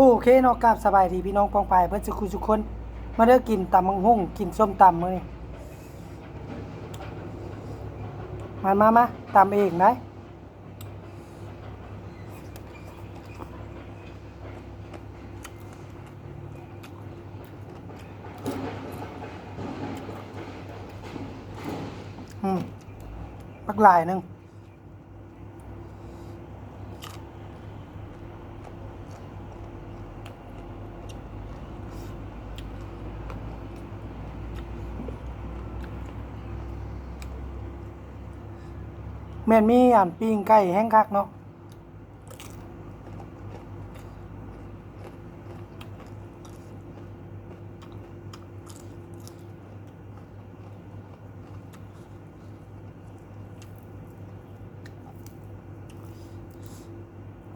ໂອເຄເນາະ ກາບສະບາຍດີພີ່ນ້ອງປ້ອງປາຍເບິດສູ່ຄູ່ສູ່ຄົນ. ມາເດີ ກິນຕຳບັກຫຸ່ງ ກິນສົ້ມຕຳມື້ນີ້. ມາ ມາ ມາ ຕຳເອງໄດ໋. ອືມ ບັກຫຼາຍໜຶ່ງ. ແມ່ນມີອັນປີ້ງໄກ່ແຮ່ງຄັກເນາະ.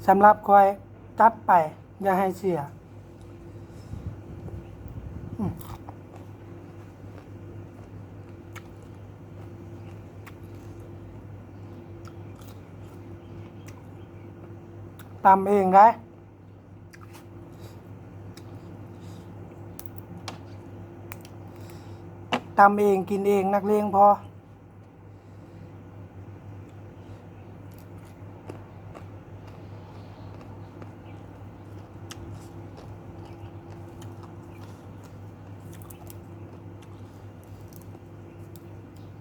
ສຳລັບຂ້ອຍ ຈັດໄປ ຢ່າໃຫ້ເສຍ. ອືມ ຕຳເອງໄດ໋. ຕຳເອງ ກິນເອງ ນັກເລງພໍ.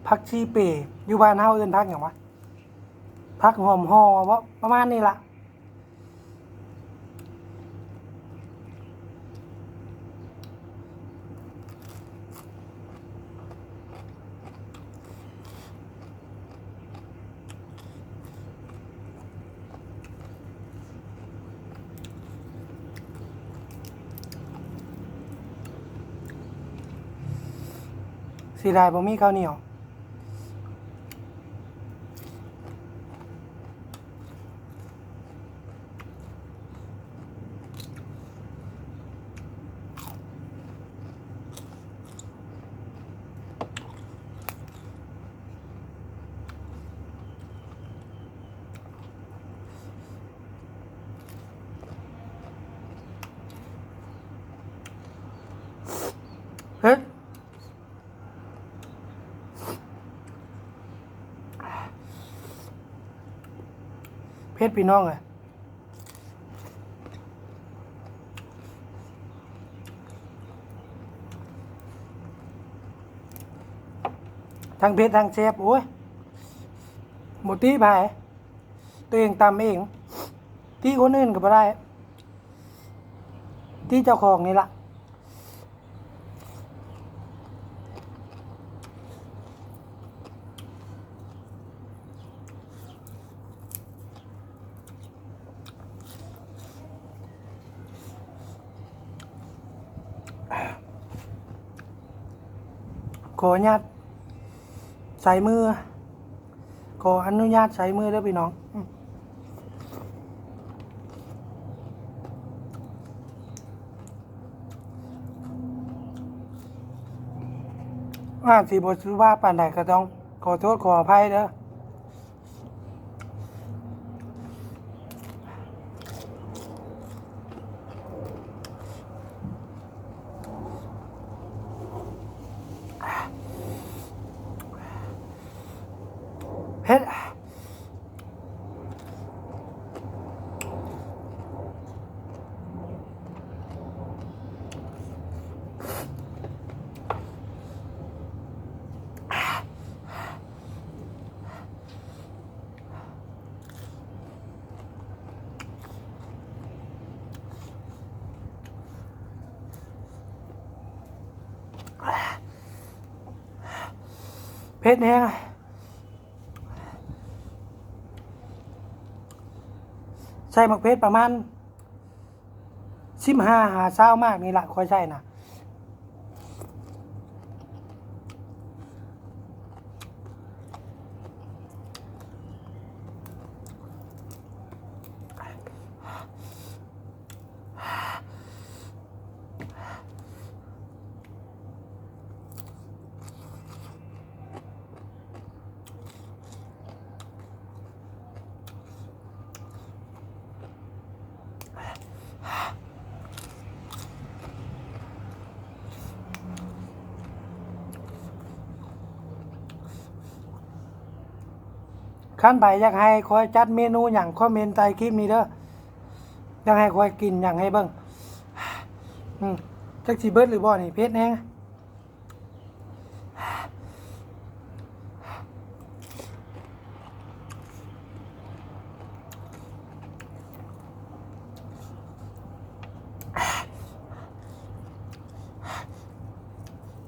ຜັກຊີເປ ຢູ່ບ້ານເຮົາເອີ້ນຜັກຫຍັງວະ? ຜັກຫອມຫໍ່ບໍ? ປະມານນີ້ລະ. ເສຍດາຍບໍ່ມີເຂົ້າໜຽວ. ເຮັດ ເຜັດພີ່ນ້ອງເອີຍ. ທັງເຜັດທັງແຊບ ໂອ້ຍ ບໍ່ຕິໃຜ ຕົວເອງຕຳເອງ ຕິຄົນອື່ນກໍບໍ່ໄດ້ ຕິເຈົ້າຂອງນີ້ລະ. ຂໍອະນຸຍາດໃຊ້ມື ຂໍອະນຸຍາດໃຊ້ມືເດີພີ່ນ້ອງ. ອາດຊິບໍ່ສຸພາບປານໃດ ກໍຕ້ອງຂໍໂທດຂໍອະໄພເດີ. ເຜັດ. ເຜັດແຮງ ໃສ່ໝາກເຜັດປະມານ ສິບຫ້າຫາຊາວໝາກນີ້ລະ ຂ້ອຍໃຊ້ນະ. ເ ຄັນໃຜຢາກໃຫ້ຂ້ອຍຈັດເມນູຫຍັງ ຄອມເມັນໃຕ້ຄລິບນີ້ເດີ້. ຢາກໃຫ້ຂ້ອຍກິນຫຍັງໃຫ້ເບິ່ງ. ອືມ ຈັກຊິເບິດຫຼືບໍ່ນີ້ ເຜັດແຮງ.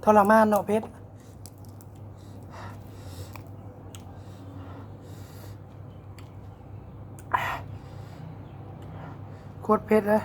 ທໍລະມານເນາະ ເຜັດ. ໂຄດເຜັດເລີຍ.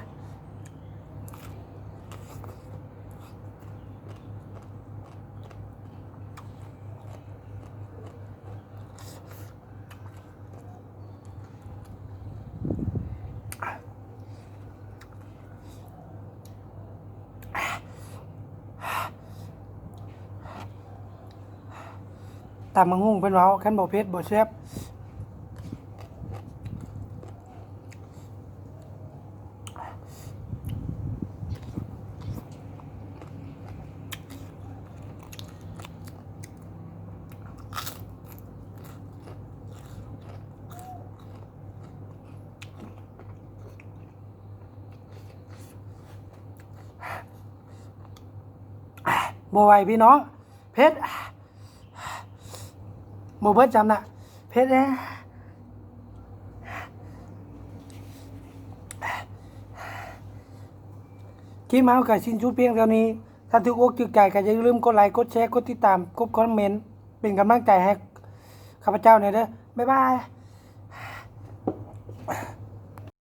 ຕຳບັກຫຸ່ງເພິ່ນເວົ້າ ຄັນບໍ່ເຜັດບໍ່ແຊບ. ບໍ່ໄຫວພີ່ນ້ອງ ເຜັດ. ບໍ່ເບິດຊ້ຳນະ ເຜັດແທ້. ຄລິບເຮົາກໍສິ້ນສຸດພຽງເທົ່ານີ້. ຖ້າຖືກອົກຖືກໃຈກໍຢ່າລືມກົດໄລ ກົດແຊ ກົດຕິດຕາມ ກົດຄອມເມັນ ເປັນກຳລັງໃຈໃຫ້ຂ້າພະເຈົ້າແດ່ເດີ້. ບາຍບາຍ.